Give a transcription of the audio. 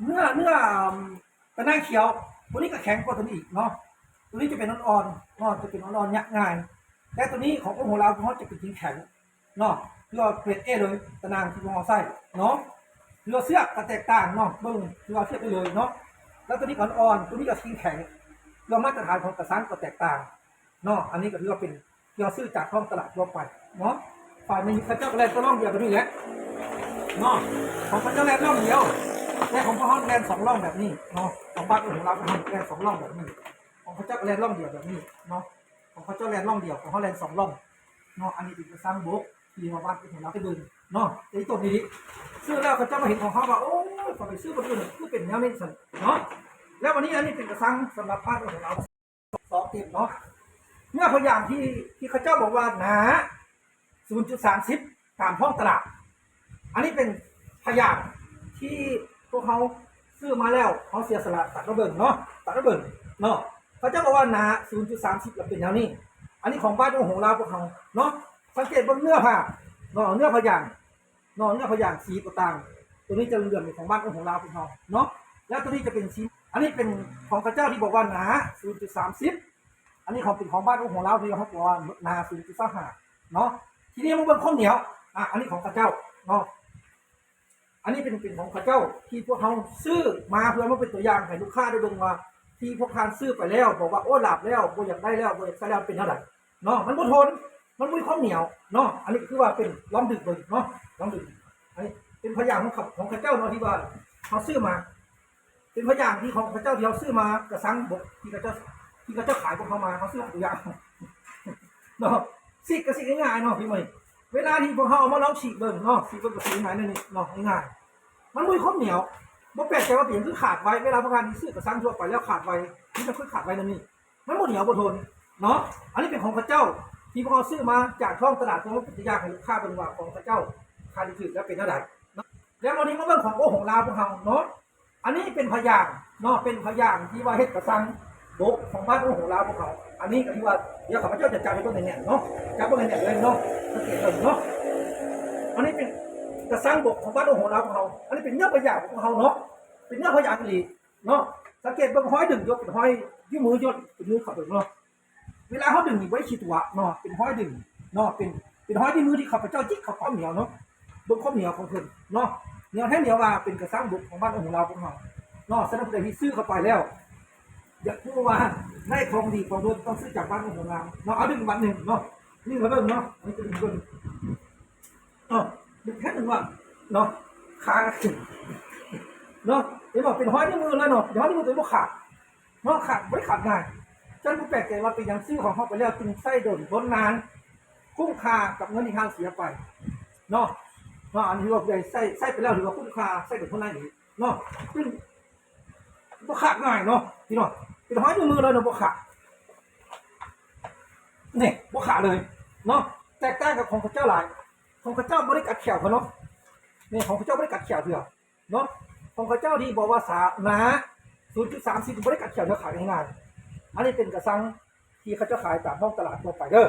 ເນື້ອ ເນື້ອຕະນາງຂຽວ ໂຕນີ້ກໍແຂງກວ່າໂຕນີ້ອີກເນາະ. ໂຕນີ້ຈະເປັນອ່ອນໆເນາະ ຈະເປັນອ່ອນໆ ຫຍັກງ່າຍ. ແຕ່ໂຕນີ້ຂອງອົງໂຫລາຂອງເຮົາຈະເປັນຂຽງແຂງເນາະ ຄືວ່າເກຣດເອເລີຍ ຕະນາງທີ່ພວກເຮົາໃຊ້ເນາະ. ຄືວ່າເຊືອກກໍແຕກຕ່າງເນາະ ເບິ່ງ ຄືວ່າທຽບໄດ້ເລີຍເນາະ. ແລ້ວໂຕນີ້ກໍອ່ອນໆ ໂຕນີ້ກໍຂຽງແຂງ ຄືວ່າມາດຕະຖານຂອງກະສັງກໍແຕກຕ່າງເນາະ. ອັນນີ້ກໍຖືວ່າເປັນ ທີ່ເຮົາຊື້ຈາກທ້ອງຕະຫຼາດທົ່ວໄປເນາະ. ຝ່າຍນີ້ເຂົາເຈົ້າກໍແລ່ນແຕ່ລ່ອງດຽວແບບນີ້ແຫຼະເນາະ. ຂອງເຂົາເຈົ້າແລ່ນລ່ອງດຽວ ແຕ່ຂອງພວກເຮົາແລ່ນສອງລ່ອງແບບນີ້ເນາະ. ຂອງບ້ານຂອງເຮົາແລ່ນສອງລ່ອງແບບນີ້ ຂອງເຂົາເຈົ້າກໍແລ່ນລ່ອງດຽວແບບນີ້ເນາະ. ຂອງເຂົາເຈົ້າແລ່ນລ່ອງດຽວ ຂອງເຮົາແລ່ນສອງລ່ອງເນາະ. ອັນນີ້ເປັນກະສັງບົກທີ່ວ່າບ້ານຂອງເຮົາໄປເບິ່ງເນາະ. ໄອ້ຕົວນີ້ ຊື້ແລ້ວເຂົາເຈົ້າມາເຫັນຂອງເຮົາວ່າ ໂອ້ຍ ຂ້ອຍໄປຊື້ບ່ອນອື່ນຄືເປັນແນວນີ້ຊັ້ນເນາະ. ແລ້ວບັດນີ້ ອັນນີ້ເປັນກະສັງສຳລັບບ້ານຂອງເຮົາ ສອງເຕັມເນາະ. ເນື້ອພະຍາງທີ່ ທີ່ເຂົາເຈົ້າບອກວ່າໜາ ສູນຈຸດສາມສິບ ຕາມທ້ອງຕະຫຼາດ. ອັນນີ້ເປັນພະຍາງທີ່ພວກເຮົາຊື້ມາແລ້ວ ເຮົາເສຍສະຫຼະຕັດມາເບິ່ງເນາະ ຕັດມາເບິ່ງເນາະ. ເຂົາເຈົ້າບອກວ່າໜາ ສູນຈຸດສາມສິບ ລະເປັນແນວນີ້. ອັນນີ້ຂອງບ້ານອົງໂຫລາພວກເຮົາເນາະ. ສັງເກດເບິ່ງເນື້ອຜ້າເນາະ ເນື້ອພະຍາງ ເນາະ ເນື້ອພະຍາງສີກໍຕ່າງ. ໂຕນີ້ຈະເຫຼືອງໆ ຂອງບ້ານອົງໂຫລາພວກເຮົາເນາະ. ແລ້ວໂຕນີ້ຈະເປັນສີ ອັນນີ້ເປັນຂອງເຂົາເຈົ້າທີ່ບອກວ່າໜາ ສູນຈຸດສາມສິບ. ອັນນີ້ຂອງ ເປັນຂອງບ້ານອົງໂຫລາທີ່ເຮົາບອກວ່າໜາ ສູນຈຸດຊາວຫ້າເນາະ. ທີນີ້ມາເບິ່ງຄວາມໜຽວ ອາ ອັນນີ້ຂອງເຂົາເຈົ້າເນາະ. ອັນນີ້ເປັນ ເປັນຂອງເຂົາເຈົ້າທີ່ພວກເຮົາຊື້ມາ ເພື່ອມາເປັນຕົວຢ່າງໃຫ້ລູກຄ້າໄດ້ເບິ່ງວ່າ ທີ່ພວກທ່ານຊື້ໄປແລ້ວ ບອກວ່າ ໂອ້ ຫຼາບແລ້ວ ບໍ່ຢາກໄດ້ແລ້ວ ບໍ່ຢາກໃຊ້ແລ້ວ ເປັນແນວໃດເນາະ. ມັນບໍ່ທົນ ມັນບໍ່ມີຄວາມໜຽວເນາະ. ອັນນີ້ກໍຄືວ່າເປັນ ລອງດຶກເບິ່ງເນາະ ລອງດຶກ. ອັນນີ້ເປັນພະຍາງຂອງເຂົາ ຂອງເຂົາເຈົ້າເນາະ ທີ່ວ່າເຮົາຊື້ມາ ເປັນພະຍາງທີ່ຂອງເຂົາເຈົ້າທີ່ເຮົາຊື້ມາ ກະສັງບົກທີ່ເຂົາເຈົ້າ ທີ່ເຂົາເຈົ້າຂາຍພວກເຮົາມາ ເຮົາຊື້ຕົວຢ່າງເນາະ. ສີກກໍສີກງ່າຍໆເນາະ ພີ່ນ້ອງ. ເວລາທີ່ພວກເຮົາເອົາມາລອງສີກເບິ່ງເນາະ ສີກເບິ່ງກໍສີກງ່າຍໆ ແນວນີ້ເນາະ ງ່າຍໆ. ມັນບໍ່ມີຄວາມໜຽວ ບໍ່ແປກໃຈວ່າເປັນຫຍັງຄືຂາດໄວ. ເວລາພວກທ່ານທີ່ຊື້ກະສັງທົ່ວໄປແລ້ວຂາດໄວ ມັນຈະຄືຂາດໄວແນວນີ້ ມັນບໍ່ໜຽວບໍ່ທົນເນາະ. ອັນນີ້ເປັນຂອງເຂົາເຈົ້າທີ່ພວກເຮົາຊື້ມາຈາກທ້ອງຕະຫຼາດ ເພື່ອມາເປັນຕົວຢ່າງໃຫ້ລູກຄ້າເບິ່ງວ່າຂອງເຂົາເຈົ້າຂາຍຖືກແລ້ວເປັນແນວໃດເນາະ. ແລ້ວວັນນີ້ມາເບິ່ງຂອງໂອໂຫລາພວກເຮົາເນາະ. ອັນນີ້ເປັນພະຍາງເນາະ ເປັນພະຍາງທີ່ວ່າເຮັດກະສັງບົກຂອງບ້ານໂອໂຫລາພວກເຮົາ. ອັນນີ້ກໍຖືວ່າ ດຽວຂ້າພະເຈົ້າຈະຈັບໃຫ້ເບິ່ງແໜ້ນໆເນາະ ຈັບເບິ່ງແໜ້ນໆເລີຍເນາະ ສັງເກດເບິ່ງເນາະ. ອັນນີ້ເປັນກະສັງບົກຂອງບ້ານໂອໂຫລາພວກເຮົາ. ອັນນີ້ເປັນເນື້ອພະຍາງຂອງພວກເຮົາເນາະ ເປັນເນື້ອພະຍາງອີ່ຫຼີເນາະ. ສັງເກດເບິ່ງຮອຍດຶງຢູ່ ເປັນຮອຍນິ້ວມືຢູ່ ເປັນມືເຂົ້າໄປເນາະ. ເວລາເຮົາດຶງນີ້ບໍ່ໄດ້ຂີ້ຕົວະເນາະ ເປັນຮອຍດຶງເນາະ ເປັນ ເປັນຮອຍນິ້ວມືທີ່ຂ້າພະເຈົ້າຈິກເຂົ້າຄວາມໜຽວເນາະ. ເບິ່ງຄວາມໜຽວຂອງເພິ່ນເນາະ ໜຽວແທ້ໜຽວວ່າ ເປັນກະສັງບົກຂອງບ້ານອົງໂຫລາພວກເຮົາເນາະ. ສະນັ້ນຜູ້ໃດທີ່ຊື້ເຂົ້າໄປແລ້ວ ຢາກຮູ້ວ່າໄດ້ຂອງດີຂອງໂດນ ຕ້ອງຊື້ຈາກບ້ານອົງໂຫລາເນາະ. ເອົາດຶງບັດໜຶ່ງເນາະ ນີ້ມາເບິ່ງເນາະ ນີ້ຈະດຶງເບິ່ງເນາະ ດຶງແຄ່ໜຶ່ງວ່າເນາະ ຂາດເນາະ. ເຫັນບໍ່ ເປັນຮອຍນິ້ວມືເລີຍເນາະ ເປັນຮອຍນິ້ວມືໂດຍບໍ່ຂາດ ເນາະ. ຂາດ ບໍ່ໄດ້ຂາດງ່າຍ. ສະນັ້ນບໍ່ແປກໃຈວ່າເປັນຫຍັງຊື້ຂອງເຮົາໄປແລ້ວຈຶ່ງໃຊ້ດົນທົນນານ ຄຸ້ມຄ່າກັບເງິນທີ່ເຮົາເສຍໄປເນາະ. ເນາະ ອັນນີ້ວ່າຜູ້ໃດໃຊ້ ໃຊ້ໄປແລ້ວຖືວ່າຄຸ້ມຄ່າ ໃຊ້ດົນທົນນານອີກເນາະ. ເປັນ ບໍ່ຂາດງ່າຍເນາະພີ່ນ້ອງ ເປັນຮອຍນິ້ວມືເລີຍເນາະ ບໍ່ຂາດ ນີ້ ບໍ່ຂາດເລີຍເນາະ. ແຕກຕ່າງກັບຂອງເຂົາເຈົ້າຫຼາຍ ຂອງເຂົາເຈົ້າບໍ່ໄດ້ກັດແຂ້ວເຂົາເນາະ. ນີ້ ຂອງເຂົາເຈົ້າບໍ່ໄດ້ກັດແຂ້ວເທື່ອ ເນາະ. ຂອງເຂົາເຈົ້າທີ່ບອກວ່າສາ ໜາ ສູນຈຸດສາມສິບ ບໍ່ໄດ້ກັດແຂ້ວເທື່ອ ຂາຍງ່າຍໆ. ອັນນີ້ເປັນກະສັງທີ່ເຂົາເຈົ້າຂາຍຕາມທ້ອງຕະຫຼາດທົ່ວໄປເດີ